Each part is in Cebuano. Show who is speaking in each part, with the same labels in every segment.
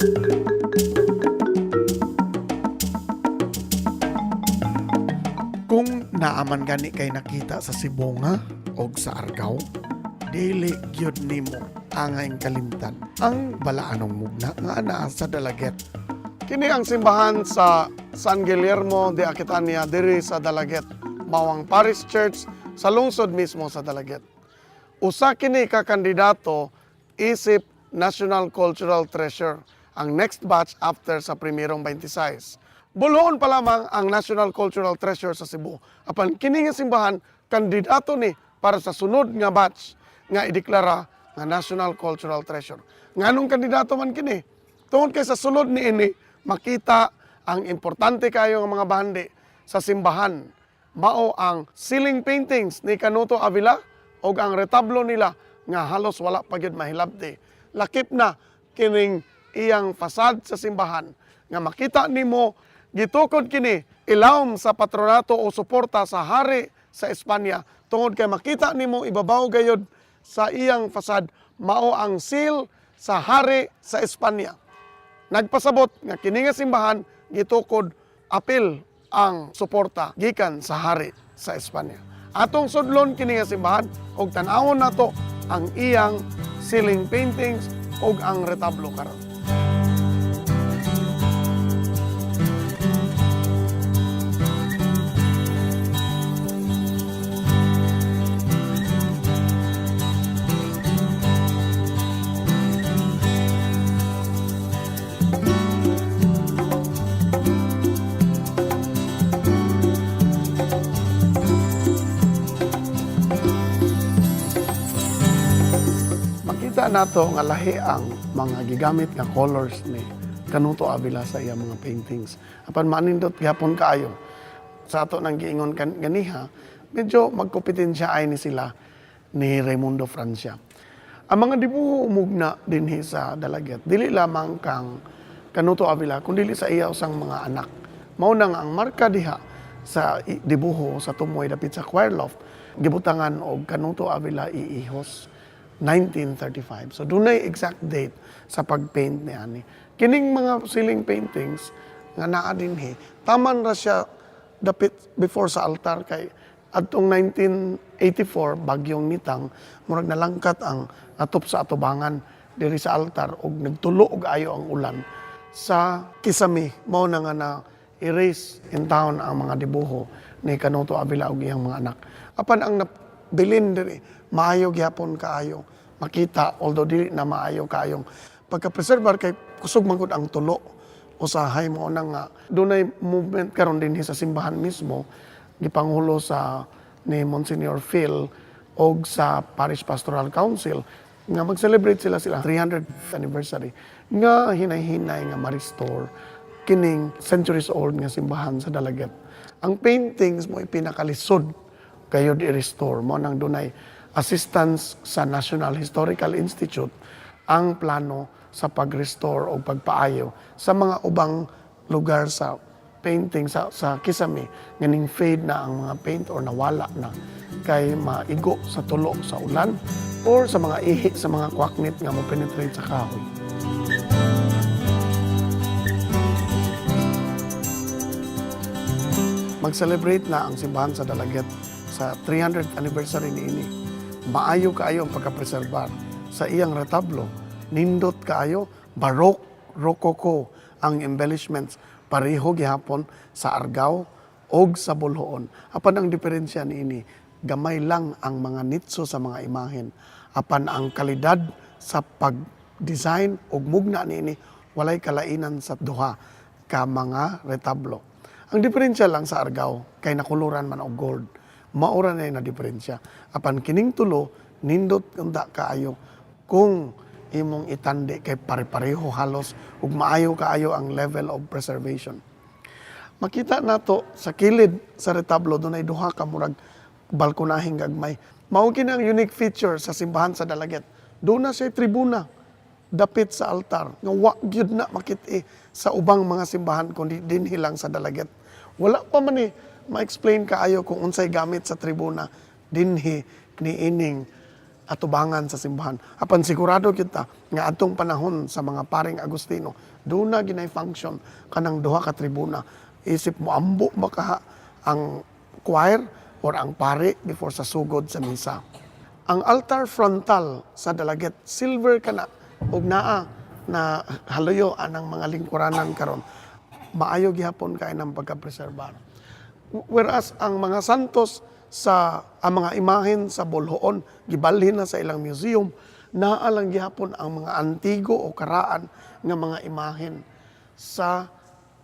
Speaker 1: Kung naaman gani kay nakita sa Sibonga og sa Argao, dili gyud nimo angayng kalimtan ang balaanong mugna nga anaa sa Dalaguete.
Speaker 2: Kini ang simbahan sa San Guillermo de Aquitania diri sa Dalaguete, mao ang Parish Church sa lungsod mismo sa Dalaguete. Usa kini ka kandidato isip National Cultural Treasure, ang next batch after sa primerong 26. Bolhoon pa lamang ang National Cultural Treasure sa Cebu. Apan kini nga simbahan kandidato ni para sa sunod nga batch nga ideklara nga National Cultural Treasure. Nganong kandidato man kini? Tungod kay sa sulod niini makita ang importante kayo nga mga bahandi sa simbahan. Mao ang ceiling paintings ni Canuto Avila og ang retablo nila nga halos wala pa gyud mahilabti. Lakip na kining iyang fasad sa simbahan nga makita nimo gitukod kini ilawom sa patronato o suporta sa hari sa Espanya, tungod kay makita nimo ibabaw gayod sa iyang fasad mao ang seal sa hari sa Espanya. Nagpasabot nga kini nga simbahan gitukod apil ang suporta gikan sa hari sa Espanya. Atong sudlon kini nga simbahan ug tan-awon nato ang iyang ceiling paintings ug ang retablo karon. Makita nato nga lahi ang mga gigamit nga colors ni Canuto Avila sa iyang mga paintings. Apan manindot gihapon kaayo. Sa ato nang giingon ganiha, medyo magkompetensya ay ni sila ni Raymundo Francia. Ang mga dibuho mugna dinhi sa Dalaguete, dili lamang kang Canuto Avila, kundi sa iya usang mga anak. Mao na nga ang marka diha sa dibuho sa tumoy dapit sa choir loft, gibutangan og Canuto Avila y Hijos 1935. So dunay exact date sa pag-paint ni ani. Kining mga ceiling paintings nga naa dinhi, taman ra siya dapit before sa altar kay adtong 1984 bagyong Nitang, murag nalangkat ang atop sa atubangan diri sa altar og nagtulo og ayo ang ulan sa kisame. Mao na nga na erase in town ang mga dibuho ni Canuto Avila ug iyang mga anak. Apan ang nabilin diri, maayo gihapon kaayo makita, although dili na maayo kaayong pagka-preservar kay kusog man gud ang tulo usahay. Mo na nga dunay movement karon dinhi sa simbahan mismo, gipangulo sa ni Monsignor Phil og sa Parish Pastoral Council, nga mag-celebrate sila sila 300th anniversary, nga hinay-hinay nga ma-restore kining centuries old nga simbahan sa Dalaguete. Ang paintings mo pinakalisod kayo i-restore, mo nang dunay assistance sa National Historical Institute ang plano sa pag-restore o pagpaayo sa mga ubang lugar sa painting sa kisame nga ning fade na ang mga paint or nawala na kay maigo sa tulo sa ulan or sa mga ihi sa mga kwaknit nga mo penetrate sa kahoy. Mag-celebrate na ang simbahan sa Dalaguete sa 300th anniversary niini. Maayo kaayo ang pagka-preserbar sa iyang retablo. Nindot kaayo, Baroque, Rococo ang embellishments, pareho gihapon sa Argao og sa Bolhoon. Apan ang diferensya niini, gamay lang ang mga nitso sa mga imahen. Apan ang kalidad sa pag-design og mugna niini, walay kalainan sa duha ka mga retablo. Ang diferensya lang sa Argao kay nakuluran man og gold. Maura na na diferensya. Apan kining tulo nindot unta kaayo kung imong itandi kay pare-pareho halos ug maayo kaayo ang level of preservation. Makita nato sa kilid sa retablo dunay duha ka murag balkonaheng gagmay. Mao kini ang unique feature sa simbahan sa Dalaguete. Doon na siya tribuna dapit sa altar nga wa gyud na makit-i sa ubang mga simbahan kundi dinhi lang sa Dalaguete. Wala pa man ni ma-explain kaayo kung unsay gamit sa tribuna dinhi niining atubangan sa simbahan. Apan sigurado kita nga atong panahon sa mga paring Agustino, duna ginay function kanang duha ka tribuna. Isip mo ambo makaha ang choir or ang pari before sa sugod sa misa. Ang altar frontal sa Dalaget, silver kana ug naa na haluyo anang mga lingkuranan karon. Maayo gihapon kay ng pagka-preserbar. Whereas ang mga santos sa ang mga imahen sa Boljoon gibalhin na sa ilang museum, naa lang gihapon ang mga antigo o karaan nga mga imahen sa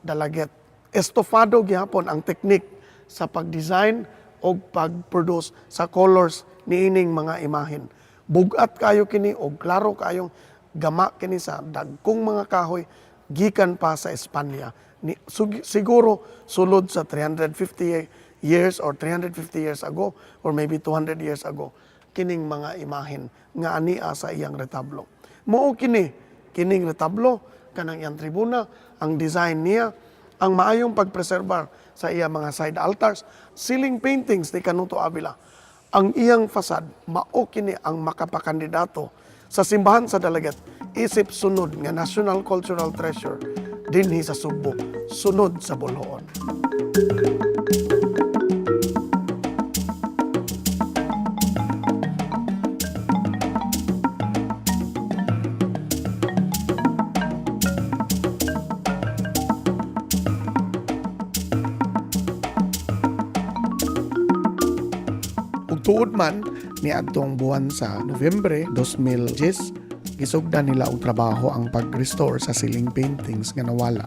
Speaker 2: Dalaget. Estofado gihapon ang teknik sa pag-design o pag-produce sa colors niining mga imahen. Bugat kayo kini og klaro kayong gama kini sa dagkong mga kahoy gikan pa sa Espanya. Ni, siguro sulod sa 350 years or 350 years ago or maybe 200 years ago kining mga imahen nga ania sa iyang retablo. Mao kini kining retablo, kanang iyang tribuna, ang design niya, ang maayong pagpreserbar sa iya mga side altars, ceiling paintings ni Canuto Avila, ang iyang fasad, mao kini ang makapakandidato sa simbahan sa Dalaget isip sunod nga National Cultural Treasure dinhi sa Sugbo, sunod sa Boljoon.
Speaker 1: Ug tuod man, niadtong buwan sa Nobyembre 2010, gisugdan nila og trabaho ang pag-restore sa ceiling paintings nga nawala.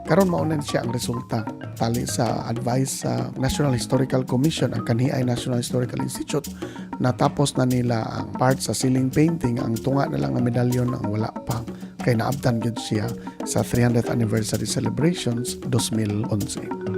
Speaker 1: Karon mao na siya ang resulta. Tali sa advice sa National Historical Commission, ang kanhi ay National Historical Institute, natapos na nila ang part sa ceiling painting, ang tunga na lang nga medalyon ang wala pa kay naabtan gyud siya sa 300th anniversary celebrations 2011.